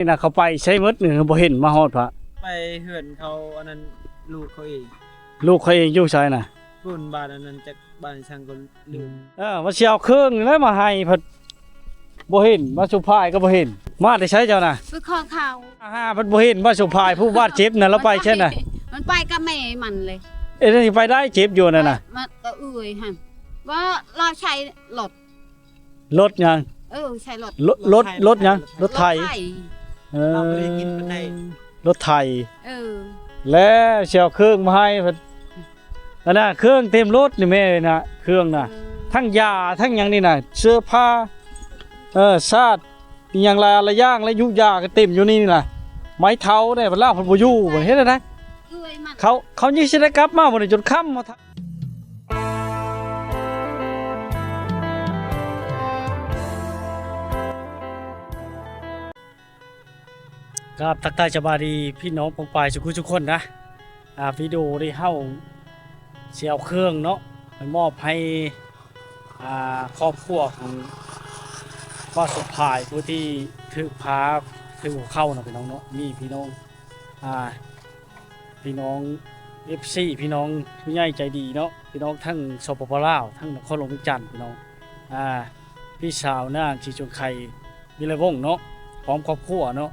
ນີ້ນະ ເຂົາໄປໃສໝົດນີ້ ບໍ່ເຫັນມາຮອດພະ. ໄປເຮືອນເຂົາ ອັນນັ້ນລູກເຂົາເອງ. ລູກເຂົາເອງຢູ່ໃສນະ? ພຸ້ນ ບ້ານອັນນັ້ນ ຈັກບ້ານສັງກໍລືມ. ເອີ ວ່າຊິເອົາເຄື່ອງນີ້ແຫຼະມາໃຫ້ ພັດບໍ່ເຫັນ ວ່າສຸພາຍກໍບໍ່ເຫັນ. ມາແຕ່ໃສເຈົ້ານະ? ໄປຂໍເຂົ້າ. ຫາພັດບໍ່ເຫັນ ວ່າສຸພາຍຜູ້ບາດເຈັບນະ ລາວໄປໃສນະ? ມັນໄປກັບແມ່ມັນເລີຍ. ເອີ ໄປໄດ້ ເຈັບຢູ່ນັ້ນນະ. ມັນກໍເອື້ອຍຫັ້ນ ວ່າລາວໃຊ້ລົດ. ລົດຫຍັງ? ເອີ ໃຊ້ລົດ. ລົດ ລົດ ລົດຫຍັງ? ລົດໄຖ. ເອີ ເຮົາບໍ່ໄດ້ກິນປານໃດ. ລົດໄຖ. ເອີ ແລ້ວຊິເອົາເຄື່ອງມາໃຫ້ເພິ່ນ. ອັນນະ ເຄື່ອງເຕັມລົດນີ້ແມ່ເອີຍນະ ເຄື່ອງນະ. ເອີ ທັງຢາ ທັງຫຍັງນີ້ນະ ເສື້ອຜ້າ ເອີ ຊາດ ອີ່ຫຍັງຫຼາຍໆຢ່າງ ແລະ ຢູກຢາກໍເຕັມຢູ່ນີ້ນະ. ໄມ້ເຖົ້າແດ່ ເພິ່ນລາວເພິ່ນບໍ່ຢູ່ ເພິ່ນເຮັດແນວໃດ? ເອື້ອຍມັນ. ເຂົາ ເຂົາຍັງຊິໄດ້ກັບມາບໍ່ນີ້ ຈົນຄ່ຳ. ກາບທັກທາຍສະບາຍດີພີ່ນ້ອງປອງປາຍສູ່ຜູ້ສູ່ຄົນນະ. ອ່າ ວິດີໂອນີ້ເຮົາຊິເອົາເຄື່ອງເນາະ ໄປມອບໃຫ້ ອ່າ ຄອບຄົວຂອງບ່າວສົມພາຍ ຜູ້ທີ່ຖືກພາ ຖືກເຂົ້າເນາະ ພີ່ນ້ອງເນາະ. ມີພີ່ນ້ອງ ອ່າ ພີ່ນ້ອງເອັຟຊີ ພີ່ນ້ອງຜູ້ໃຫຍ່ໃຈດີເນາະ ພີ່ນ້ອງທັງ ສປປ ລາວ ທັງນະຄອນຫຼວງວຽງຈັນ ພີ່ນ້ອງ ອ່າ ພີ່ສາວນາງສີຊົງໄຄ ວິໄລວົງເນາະ ພ້ອມຄອບຄົວເນາະ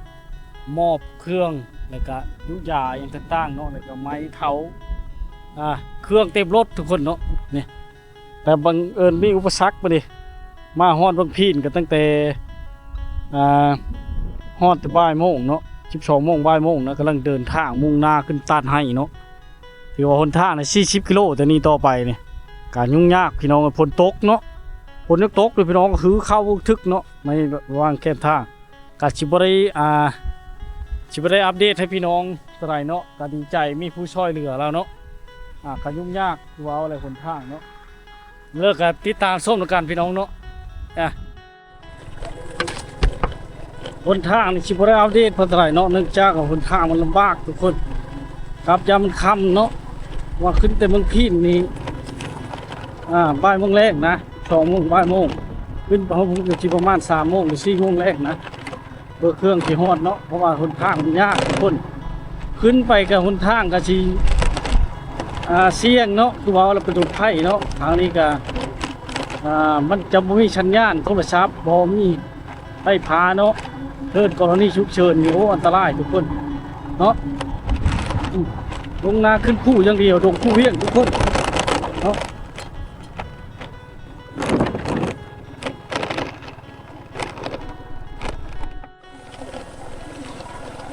ມອບເຄື່ອງ ແລ້ວກະຢູກຢາຫຍັງຕ່າງໆເນາະ ແລ້ວກະໄມ້ເຖົ້າ ອ່າ ເຄື່ອງເຕັມລົດທຸກຄົນເນາະ. ນີ້ ແຕ່ບັງເອີນມີອຸປະສັກບາດນີ້ ມາຮອດວັງພີນກໍຕັ້ງແຕ່ ອ່າ ຮອດແຕ່ບ່າຍໂມງເນາະ ສິບສອງໂມງ ບ່າຍໂມງນະ ກຳລັງເດີນທາງມຸ່ງໜ້າຂຶ້ນຕາດໄຮເນາະ. ຖືວ່າຫົນທາງນະ ສີ່ສິບກິໂລ ແຕ່ນີ້ຕໍ່ໄປນີ້ ກະຫຍຸ້ງຍາກພີ່ນ້ອງ. ຝົນຕົກເນາະ ຝົນຍັງຕົກຢູ່ພີ່ນ້ອງ ຄືເຂົ້າທຶກເນາະ ໃນລະຫວ່າງແຄມທາງ. ກະຊິບໍ່ໄດ້ ອ່າ ຊິບໍ່ໄດ້ອັບເດດໃຫ້ພີ່ນ້ອງເທົ່າໃດເນາະ. ກະດີໃຈມີຜູ້ຊ່ອຍເຫຼືອແລ້ວເນາະ. ອ່າ ກະຫຍຸ້ງຍາກຄືເວົ້າແຫຼະ ຫົນທາງເນາະ. ແລ້ວກະຕິດຕາມຊົມນຳກັນພີ່ນ້ອງເນາະ. ອ່າ ຫົນທາງນີ້ຊິບໍ່ໄດ້ອັບເດດເທົ່າໃດເນາະ ເນື່ອງຈາກວ່າຫົນທາງມັນລຳບາກທຸກຄົນ. ກັບຍາມມັນຄ່ຳເນາະ ວ່າຂຶ້ນແຕ່ເມືອງພີນນີ້ ອ່າ ບ່າຍໂມງແລງນະ ສອງໂມງ ບ່າຍໂມງ ຂຶ້ນໄປຮອດພຸ້ນກໍຊິປະມານສາມໂມງ ຫຼື ສີ່ໂມງແລງນະ. ເພື່ອເຄື່ອງຊິຮອດເນາະ ເພາະວ່າຫົນທາງມັນຍາກທຸກຄົນ. ຂຶ້ນໄປກໍຫົນທາງກໍຊິ ອ່າ ສ່ຽງເນາະ ຄືເວົ້າແລ້ວປະຈົນໄພເນາະ. ທາງນີ້ກໍ ອ່າ ມັນຈະບໍ່ມີສັນຍານໂທລະສັບ ບໍ່ມີໄຟຟ້າເນາະ. ເກີດກໍລະນີສຸກເສີນນີ້ ໂອ້ ອັນຕະລາຍທຸກຄົນເນາະ. ອືມ ລົງໜ້າຂຶ້ນພູຢ່າງດຽວ ດົງພູວຽງທຸກຄົນເນາະ.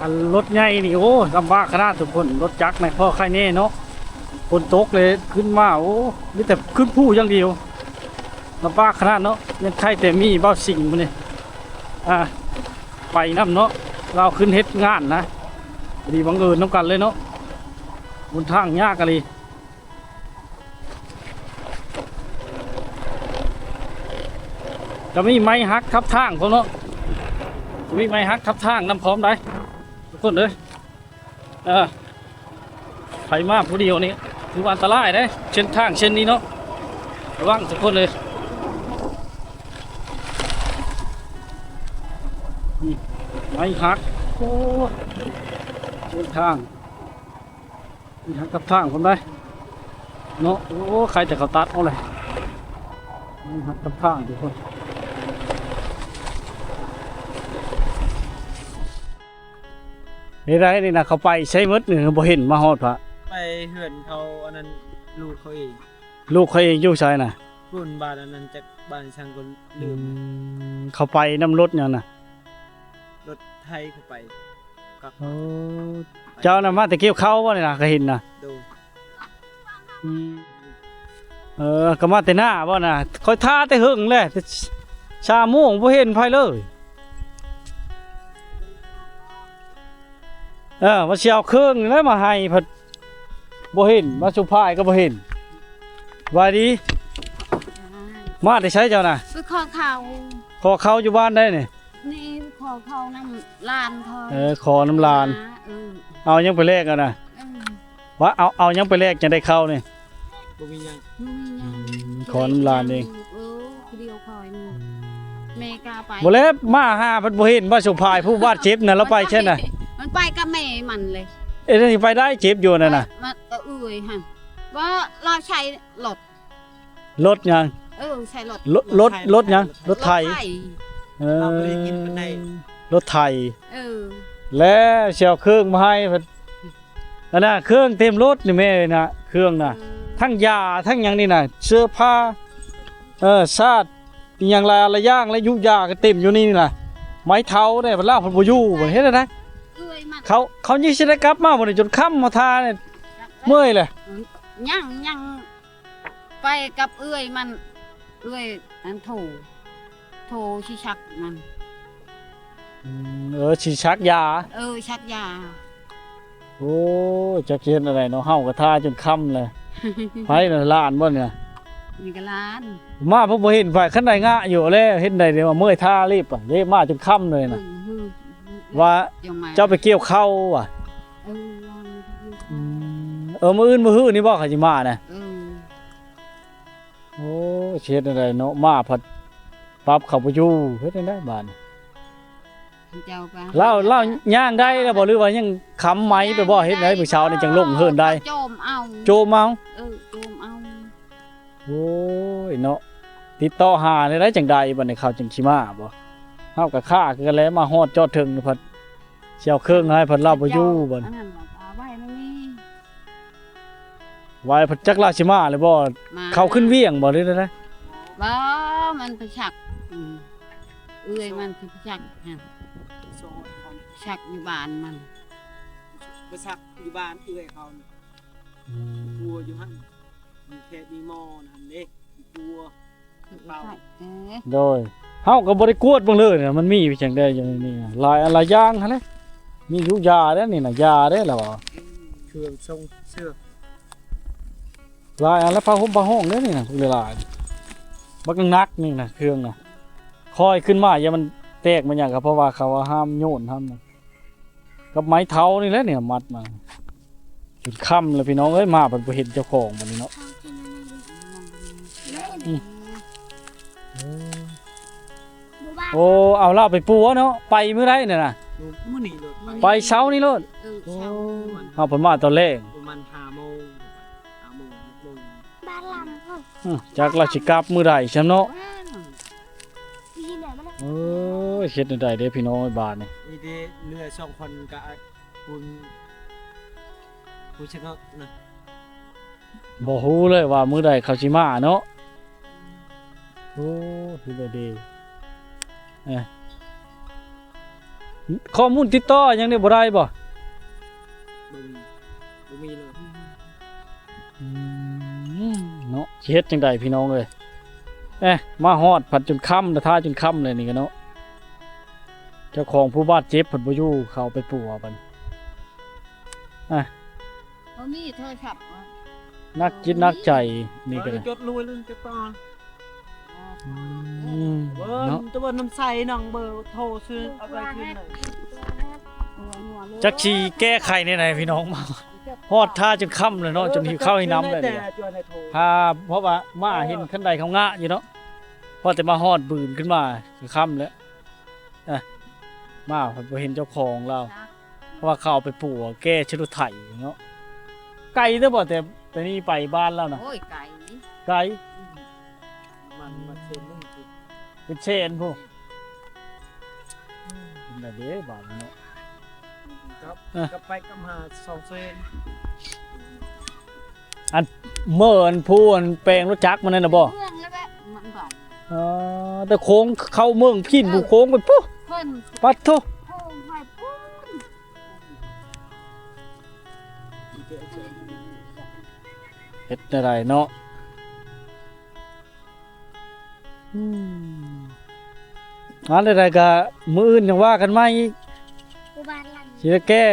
ອັນລົດໃຫຍ່ນີ້ ໂອ້ ລຳບາກຂະໜາດທຸກຄົນ. ລົດຈັກໃນພໍໄຄແນ່ເນາະ ຝົນຕົກເລີຍຂຶ້ນມາ ໂອ້ ມີແຕ່ຂຶ້ນພູຢ່າງດຽວ ລຳບາກຂະໜາດເນາະ. ຍັງໄຄແຕ່ມີບ່າວສິງມື້ນີ້ ອ່າ ໄປນຳເນາະ ລາວຂຶ້ນເຮັດງານນະ. ພໍດີບັງເອີນນຳກັນເລີຍເນາະ ຫົນທາງຍາກອີ່ຫຼີ. ຈະມີໄມ້ຫັກທັບທາງພ້ອມເນາະ ຈະມີໄມ້ຫັກທັບທາງນຳພ້ອມໄດ໋ທຸກຄົນເອີຍ. ເອີ ໃຜມາຜູ້ດຽວນີ້ຖືວ່າອັນຕະລາຍເດ້ ເສັ້ນທາງເສັ້ນນີ້ເນາະ ລະວັງທຸກຄົນເອີຍ. ອືມ ໄມ້ຫັກ ໂອ້ ເສັ້ນທາງ ມີທັບທາງພຸ້ນໄດ໋ເນາະ. ໂອ້ ໃຄແຕ່ເຂົາຕັດເອົາແຫຼະ ມີທັບທາງທຸກຄົນ. ເຮັດໃດນີ້ນະ ເຂົາໄປໃສໝົດນີ້ ບໍ່ເຫັນມາຮອດພະ. ໄປເຮືອນເຂົາ ອັນນັ້ນລູກເຂົາເອງ. ລູກເຂົາເອງຢູ່ໃສນະ? ພຸ້ນ ບ້ານອັນນັ້ນ ຈັກບ້ານສັງກໍລືມ. ອືມ ເຂົາໄປນຳລົດຫຍັງນະ? ລົດໄຖເຂົາໄປ. ໂອ້ ເຈົ້ານະມາແຕ່ກ່ຽວເຂົ້າບໍ່ນີ້ນະ ກໍເຫັນນະ? ໂດຍ. ອືມ ເອີ ກໍມາແຕ່ໜ້າບໍ່ນະ? ຂ້ອຍຖ້າແຕ່ເຫິງແຫຼະ ແຕ່ສາມໂມງບໍ່ເຫັນໃຜເລີຍ. ເອີ ວ່າຊິເອົາເຄື່ອງນີ້ແຫຼະມາໃຫ້ ພັດບໍ່ເຫັນ ວ່າສຸພາຍກໍບໍ່ເຫັນ. ສະບາຍດີ. ມາແຕ່ໃສເຈົ້ານະ? ໄປຂໍເຂົ້າ. ຂໍເຂົ້າຢູ່ບ້ານໃດນີ້? ນີ້ຂໍເຂົ້ານຳຫຼານເຂົາ. ເອີ ຂໍນຳຫຼານ. ເອີ ເອົາຫຍັງໄປແລກເອົານະ? ເອີ ວ່າເອົາ ເອົາຫຍັງໄປແລກຈັ່ງໄດ້ເຂົ້ານີ້? ບໍ່ມີຫຍັງ. ບໍ່ມີຫຍັງ. ອືມ ຂໍນຳຫຼານເອງ. ເອີ ຜູ້ດຽວຂ້ອຍນີ້. ອືມ ແມ່ ກາໄປ ບໍ່ແລ້ວ ມາຫາພັດບໍ່ເຫັນ ວ່າສົມພາຍຜູ້ບາດເຈັບນັ້ນ ລາວໄປໃສນະ? ມັນໄປກັບແມ່ມັນເລີຍ. ເອີ ນີ້ໄປໄດ້ ເຈັບຢູ່ນັ້ນນະ ມັນກໍເອື້ອຍຫັ້ນ ວ່າລາວໃຊ້ລົດ ລົດຫຍັງ? ເອີ ໃຊ້ລົດ ລົດ ລົດ ລົດຫຍັງ? ລົດໄຖ ລົດໄຖ ເອີ ເຮົາບໍ່ໄດ້ກິນປານໃດ ລົດໄຖ ເອີ ແລ້ວຊິເອົາເຄື່ອງມາໃຫ້ ອັນນ່າ ເຄື່ອງເຕັມລົດນີ້ແມ່ນະ ເຄື່ອງນະ ເອີ ທັງຢາທັງຫຍັງນີ້ນະ ເສື້ອຜ້າ ເອີ ສາດ ອີ່ຫຍັງຫຼາຍໆຢ່າງ ແລະ ຢູກຢາກໍເຕັມຢູ່ນີ້ນະ ໄມ້ເຖົ້າເດ້ ເພິ່ນລາວເພິ່ນບໍ່ຢູ່ ເພິ່ນເຮັດແນວໃດ? ເອື້ອຍມັນ ເຂົາ ເຂົາຍັງຊິໄດ້ກັບມາບໍ່ນີ້ ຈົນຄ່ຳມາທ່ານີ້ ເມື່ອຍແຫຼະ ຍັງ ຍັງໄປກັບເອື້ອຍມັນ ເອື້ອຍອັນໂທ ໂທຊິຊັກມັນ ອືມ ເອີ ຊິຊັກຢາ ເອີ ຊັກຢາ ໂອ້ຍ ຈັກຊິເຮັດແນວໃດເນາະ ເຮົາກໍທ່າຈົນຄ່ຳແລ້ວ ໃຜນະ ຫຼານບໍ່ນີ້ນະ? ນີ້ກໍຫຼານ ມາເພິ່ນບໍ່ເຫັນໃຜ ຄັນໄດ້ງະຢູ່ແລ້ວ ເຮັດໃດເດວ່າເມື່ອຍທ່າລີບ ເລບມາຈົນຄ່ຳເລີຍນະ ອືມ ວ່າເຈົ້າໄປກ່ຽວເຂົ້າວ່າ ເອີ ອືມ ເອີ ມື້ອື່ນມື້ຮືນີ້ບໍ່ ເຂົາຊິມານະ? ເອີ ໂອ້ຍ ຊິເຮັດແນວໃດເນາະ ມາພັດປັບເຂົາບໍ່ຢູ່ ເຮັດແນວໃດບາດນີ້? ເຈົ້າໄປ ລາວ ລາວຍ່າງໄດ້ແລ້ວບໍ່ ຫຼືວ່າຍັງຄ້ຳໄມ້ໄປບໍ່? ເຮັດໃດມື້ເຊົ້ານີ້ຈັ່ງລົງເຫີນໄດ້? ໂຈມເອົາ ໂຈມເອົາ ເອີ ໂຈມເອົາ ໂອ້ຍເນາະ ຕິດຕໍ່ຫາແນວໃດຈັ່ງໃດ ບັດນີ້ເຂົາຈຶ່ງຊິມາບໍ່? ເຮົາກໍຄ້າຄືກັນແຫຼະ ມາຮອດຈອດເຖິງພັດຊິເອົາເຄື່ອງໃຫ້ ພັດລາວບໍ່ຢູ່ບັດນີ້ ອັນນັ້ນວ່າເອົາໄວ້ໃນນີ້ ໄວ້ພັດຈັກລາວຊິມາແລ້ວບໍ່? ມາ ເຂົາຂຶ້ນວຽງບໍ່ ຫຼືໃດ? ບໍ່ ມັນໄປຊັກ ອືມ ເອື້ອຍມັນຊິໄປຊັກຫັ້ນ ຊັກຢູ່ບ້ານມັນ ໄປຊັກຢູ່ບ້ານເອື້ອຍເຂົາ ອືມ ຜົວຢູ່ຫັ້ນ ມີແຂກມີໝໍນັ້ນເດ້ ຜົວ ເອີ ໂດຍ ເຮົາກໍບໍ່ໄດ້ກວດເບິ່ງເລີຍນະ ມັນມີຈັ່ງໃດຢູ່ໃນນີ້ ຫຼາຍອັນຫຼາຍຢ່າງຫັ້ນແຫຼະ ມີຢູ່ຢາເດ້ນີ້ນະ ຢາເດ້ລະວ່າ ເຄື່ອງຊົງເຊື່ອ ຫຼາຍອັນລະ ຜ້າຫົ່ມຜ້າຫ້ອງເດ້ນີ້ນະ ຫຼາຍໆ ບັກໜັກໆນີ້ນະ ເຄື່ອງນະ ຄອຍຂຶ້ນມາຢ່າມັນແຕກມັນຫຍັງ ກໍເພາະວ່າເຂົາວ່າຫ້າມໂຍນຫ້າມ ກັບໄມ້ເຖົ້ານີ້ແຫຼະນີ້ ມັດມາ ຈົນຄ່ຳແລ້ວພີ່ນ້ອງເອີຍ ມາພັດບໍ່ເຫັນເຈົ້າຂອງບັດນີ້ເນາະ ອືມ ໂອ້ ເອົາລາວໄປປົວເນາະ ໄປມື້ໃດນັ້ນນະ? ມື້ນີ້ໂລດ ໄປເຊົ້ານີ້ໂລດ ເອີ ເຊົ້າ ເຮົາເພິ່ນມາຕອນແລງ ປະມານຫ້າໂມງ ຫ້າໂມງ ຫົກໂມງ ບ້ານລຳ ອືມ ຈັກລາວຊິກັບມື້ໃດຊ້ຳເນາະ ອືມ ໂອ້ຍ ເຮັດແນວໃດເດ້ພີ່ນ້ອງເອີຍບາດນີ້ ນີ້ເດ້ ເຫຼືອສອງຄົນກະຄຸນ ຜູ້ຊະເນາະນະ ບໍ່ຮູ້ເລີຍວ່າມື້ໃດເຂົາຊິມາເນາະ ໂອ້ ເຮັດແນວໃດເດ້ ເອີ ຂໍ້ມູນຕິດຕໍ່ຫຍັງນີ້ບໍ່ໄດ້ບໍ່? ບໍ່ມີ ບໍ່ມີເລີຍ ອືມ ເນາະ ຊິເຮັດຈັ່ງໃດພີ່ນ້ອງເອີຍ ເອະ ມາຮອດພັດຈົນຄ່ຳ ຖ້າຈົນຄ່ຳແລ້ວນີ້ກະເນາະ ເຈົ້າຂອງຜູ້ບາດເຈັບເພິ່ນບໍ່ຢູ່ ເຂົາໄປປົວບັດນີ້ ອະ ບໍ່ມີໂທລະສັບ ໜັກຈິດໜັກໃຈ ນີ້ກະໄດ້ ຈົດລວຍເລີຍ ຈົດຕາ ອືມ ເນາະ ແຕ່ວ່ານ້ຳໃສ ໜັງເບີໂທ ຊື້ເອົາໄປຄືນ ຈັກຊິແກ້ໄຂແນວໃດພີ່ນ້ອງ ຮອດທ່າຈົນຄ່ຳແລ້ວເນາະ ຈົນຫິວເຂົ້າຫິວນ້ຳແລ້ວນີ້ ຖ້າ ເພາະວ່າມາເຫັນຄັນໄດເຂົາງະຢູ່ເນາະ ພໍແຕ່ມາຮອດບືນຂຶ້ນມາ ຄ່ຳແລ້ວ ອະ ມາພັດບໍ່ເຫັນເຈົ້າຂອງລາວ ເພາະວ່າເຂົາເອົາໄປປົວແກ້ໃສ່ລົດໄຖເນາະ ໄກເດີບໍ່ ແຕ່ ແຕ່ນີ້ໄປບ້ານລາວນະ ໂອ້ຍ ໄກ ໄກ ອືມ ມັນ ມັນເສັ້ນໜຶ່ງ ເປັນແສນພຸ້ນ ເປັນແບບເດ້ບາດນີ້ເນາະ ກັບ ເອີ ກັບໄປກັບມາສອງແສນ ອັນເມີອັນຜູ້ອັນແປງລົດຈັກມັນນັ້ນນະບໍ່? ເມືອງແລ້ວແບບມັນໄປ ອໍ ແຕ່ໂຄ້ງເຂົ້າເມືອງພີ້ນ ເອີ ຜູ້ໂຄ້ງໄປພຸ້ນ ເພິ່ນ ປັດໂທ ໂຄ້ງໄປພຸ້ນ ເຮັດແນວໃດເນາະ? ອືມ ອັນໃດໆກະມື້ອື່ນຈັ່ງວ່າກັນໃໝ່ອີກ ຊິໄດ້ແກ້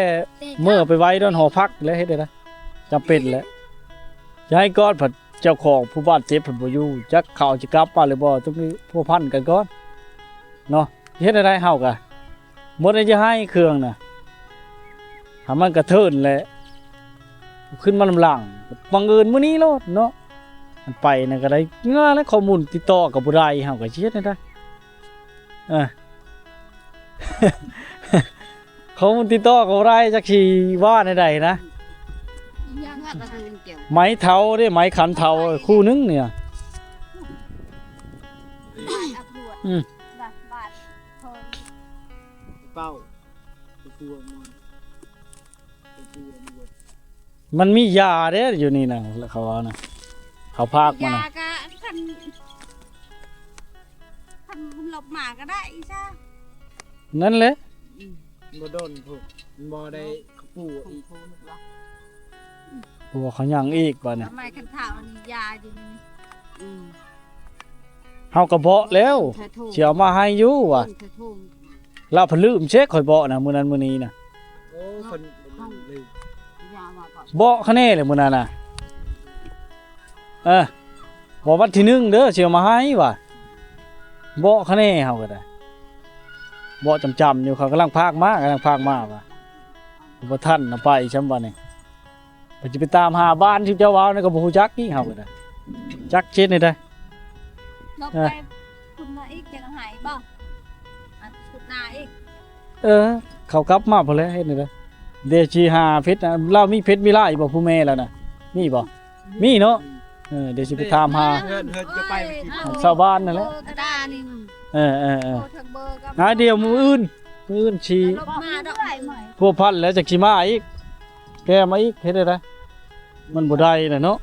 ເມີໄປໄວ້ດອນຫໍພັກແຫຼະ ເຮັດໃດ໋ ຈຳເປັນແຫຼະ ຢ່າໃຫ້ກອດ ພັດເຈົ້າຂອງຜູ້ບາດເຈັບເພິ່ນບໍ່ຢູ່ ຈັກເຂົາຊິກັບມາຫຼືບໍ່ ຕ້ອງໄດ້ພົວພັນກັນກ່ອນເນາະ ເຮັດແນວໃດເຮົາກະ ໝົດແລ້ວ ຢ່າໃຫ້ເຄື່ອງນະ ຖ້າມັນກະເທີນແຫຼະ ຂຶ້ນມານຳຫຼັງ ບັງເອີນມື້ນີ້ໂລດເນາະ ມັນໄປນັ້ນກະໄດ້ ງານແລ້ວ ຂໍ້ມູນຕິດຕໍ່ກະບໍ່ໄດ້ ເຮົາກະຊິເຮັດແນວໃດ? ເອີ ເຂົາຕິດຕໍ່ກໍບໍ່ໄດ້ ຈັກຊິວ່າແນວໃດນະ. ໄມ້ເຖົ້າເດ້ ໄມ້ຂັນເຖົ້າຄູ່ໜຶ່ງນີ້ນະ. ອືມ ເປົ້າ ມັນມີຢາເດ້ຢູ່ນີ້ນະ ເຂົາເວົ້ານະ ເຂົາພາກມານະ. ຢາກະຄັນ ຄັນລົບມາກະໄດ້ຊະ ນັ້ນແຫຼະ. ອືມ ບໍ່ດົນພຸ້ນ ມັນບໍ່ໄດ້ປູອີກ ເພາະວ່າເຂົາຍັງອີກບາດນີ້. ໄມ້ຂັນເຖົ້ານີ້ຢາຢູ່ນີ້. ອືມ ເຮົາກໍເບາະແລ້ວ ຊິເອົາມາໃຫ້ຢູ່ວ່າ ລາວເພິ່ນລືມເຊັກ ຂ້ອຍເບາະນະ ມື້ນັ້ນມື້ນີ້ນະ. ໂອ້ ເພິ່ນເບາະຄະແນແຫຼະມື້ນັ້ນນະ. ເອີ ເບາະວັນທີໜຶ່ງເດີ ຊິເອົາມາໃຫ້ວ່າ ເບາະຄະແນເຮົາກໍໄດ້ ເບາະຈຳໆຢູ່ ເຂົາກຳລັງພາກມາ ກຳລັງພາກມາວ່າ ບໍ່ທັນນະ ໄປຊ່ຳບາດນີ້. ເພິ່ນຊິໄປຕາມຫາບ້ານທີ່ເຈົ້າເວົ້ານັ້ນກໍບໍ່ຮູ້ຈັກອີກ ເຮົາກໍໄດ້ ຈັກເຮັດແນວໃດ. ລົບໄປພຸ້ນນະອີກ ຈັ່ງໃຫ້ບໍ່ ອັນພຸ້ນນາອີກ. ເອີ ເຂົາກັບມາພຸ້ນແຫຼະ ເຮັດແນວໃດ ເດຊິຫາເພັດນະ. ລາວມີເພັດມີລາຍບໍ່ ຜູ້ແມ່ລາວນະ ມີບໍ່? ມີເນາະ. ເອີ ເດຊິໄປຖາມຫາ ເຮືອນ ເຮືອນຈະໄປ ຊາວບ້ານນັ້ນແຫຼະ. ເອີ ເອີ ເອີ ຫາດຽວມື້ອື່ນ ມື້ອື່ນຊິພົວພັນແລ້ວ ຈັກຊິມາອີກ ແກ້ມາອີກ ເຮັດແນວໃດ ມັນບໍ່ໄດ້ແຫຼະເນາະ.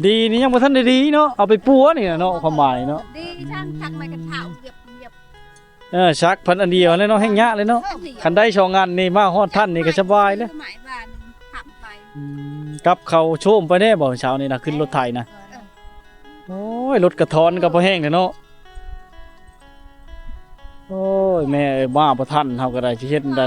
ດີນີ້ຍັງບໍ່ທັນໄດ້ດີເນາະ ເອົາໄປປົວນີ້ນະເນາະ ຄວາມໝາຍເນາະ. ດີທັງ ທັງໄມ້ກັນເຖົ້າ ຢຽບ ຢຽບ. ເອີ ສັກພັນອັນດຽວແຫຼະເນາະ ແຮ່ງຍາກເລີຍເນາະ. ຄັນໄດ້ສອງອັນນີ້ ມາຮອດທ່ານນີ້ກໍສະບາຍເລີຍ. ອືມ ກັບເຂົ້າໂຊມໄປແດ່ບໍ່ເຊົ້ານີ້ນະ ຂຶ້ນລົດໄຖນະ. ໂອ້ຍ ລົດກະທ້ອນກໍພໍແຮງແທ້ເນາະ. ໂອ້ຍ ແມ່ເອີຍ ມາບໍ່ທັນ ເຮົາກໍໄດ້ ຊິເຮັດໃດ.